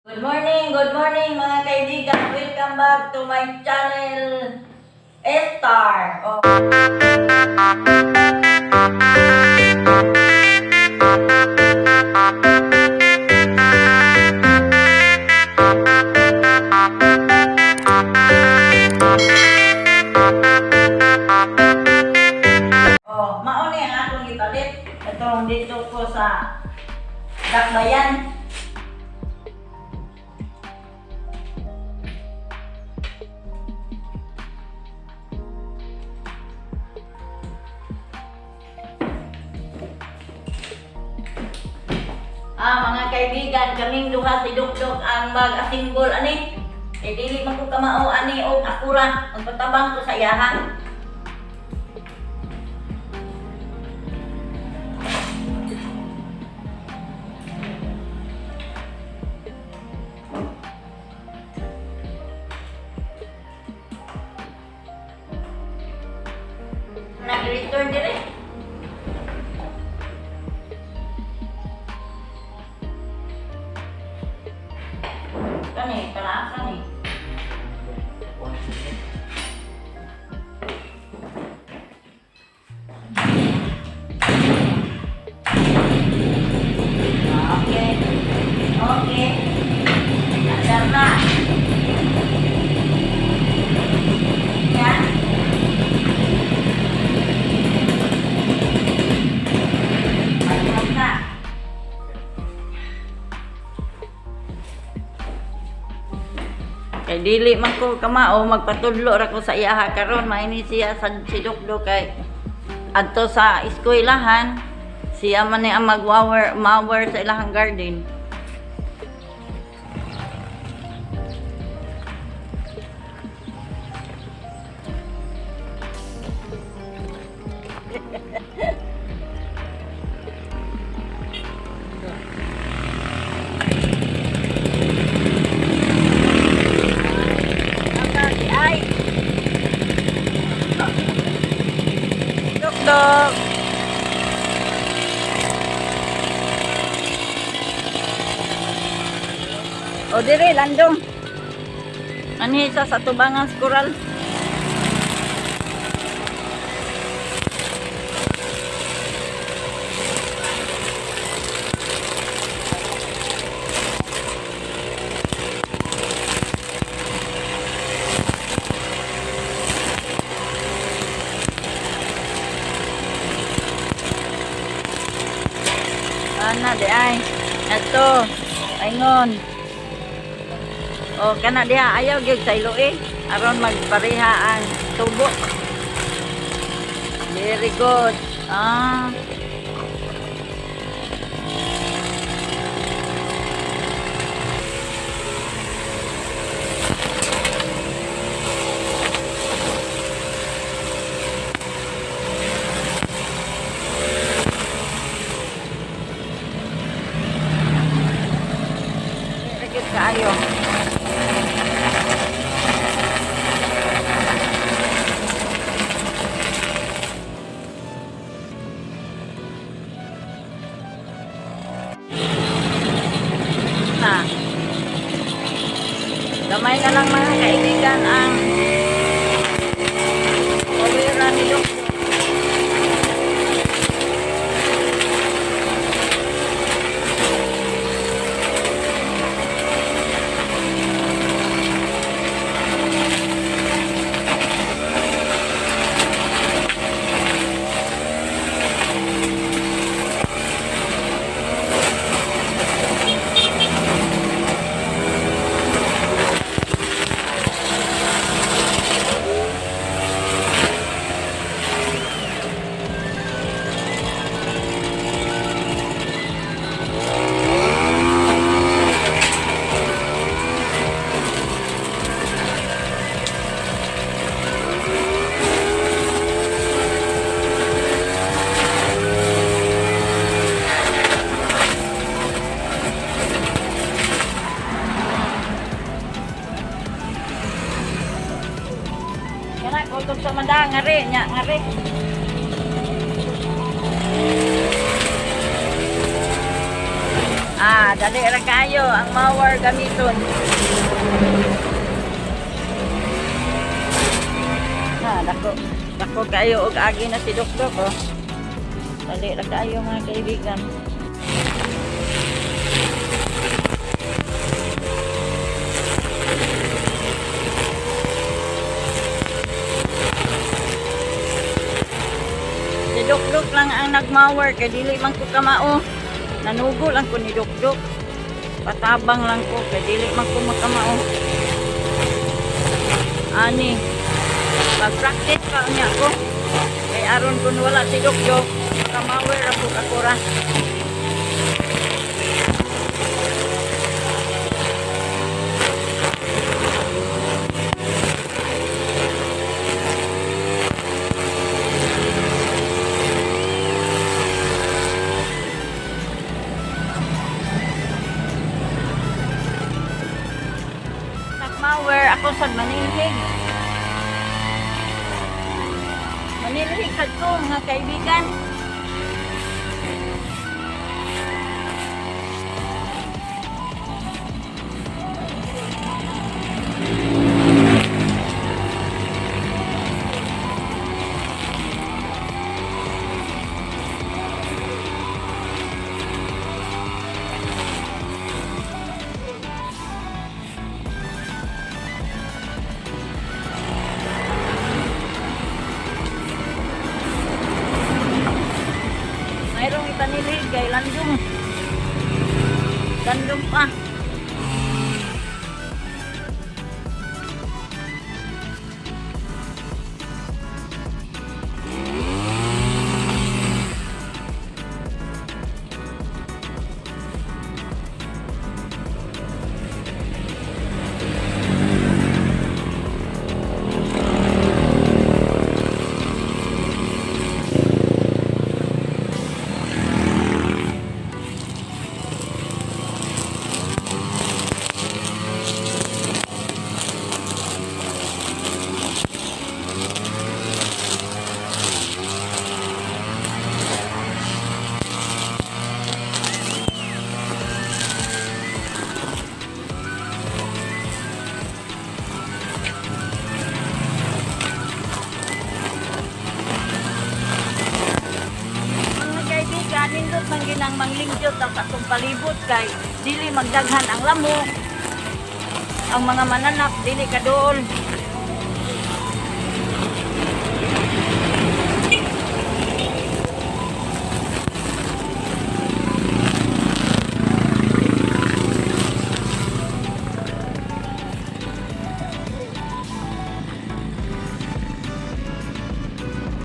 Good morning mga kaibigan. Welcome back to my channel, Star. Oh. Oh, mao ni ang akong gipalit. Katong dito ko sa Dakbayan. Ah, mga kaibigan, kaming duha si Dukdok ang mag-asimbol ani. Eh, dili man ko kamao ani og akura. Magpatabang ko sa iyaha. Nag-return dire. Kani, para kani. Okay. Okay. Andar na. Yan. Andar na. Kay dili man ko kamao, magpatudlo ra ko sa iyaha karon, maini siya sa si Dokdo kay adto sa eskwelahan, siya man ni ang magwawer mower sa ilahang garden. Ay. Dokdok. O dire landong. Anhi sa tubangan sa koral. Ana di ay. Ato. Aingon. O kana diha ayaw gyud sa ilo eh. Aron magpareha ang tubo. Very good. Ah. Very good kaayo. Na. Gamay na lang mga kaibigan ang pawira ni Dok. Kana kutob sa manda ngari nya ngari. Ah, dali ra kayo ang mower gamiton. Ah, dako. Dako kayo og agi na si Dokdok oh. Dali ra kayo, mga kaibigan. Si Dokdok lang ang nagmower kay dili man ko kamao. Nanugo lang ko ni Dokdok. Patabang lang ko kay dili man ko makamao. Ani, mag-practice pa niya ko. Kay aron kun wala si Dokdok, makamawer ra ko ako ra. Nagmawer ako sa manilhig. Manilhig sad ko, mga kaibigan. Mayroong ipanilhig kay landong. Landong pa. Mga kaibigan, nindot man ginang manglingyot ang atong palibot kay dili magdaghan ang lamok. Ang mga mananak dili kadool.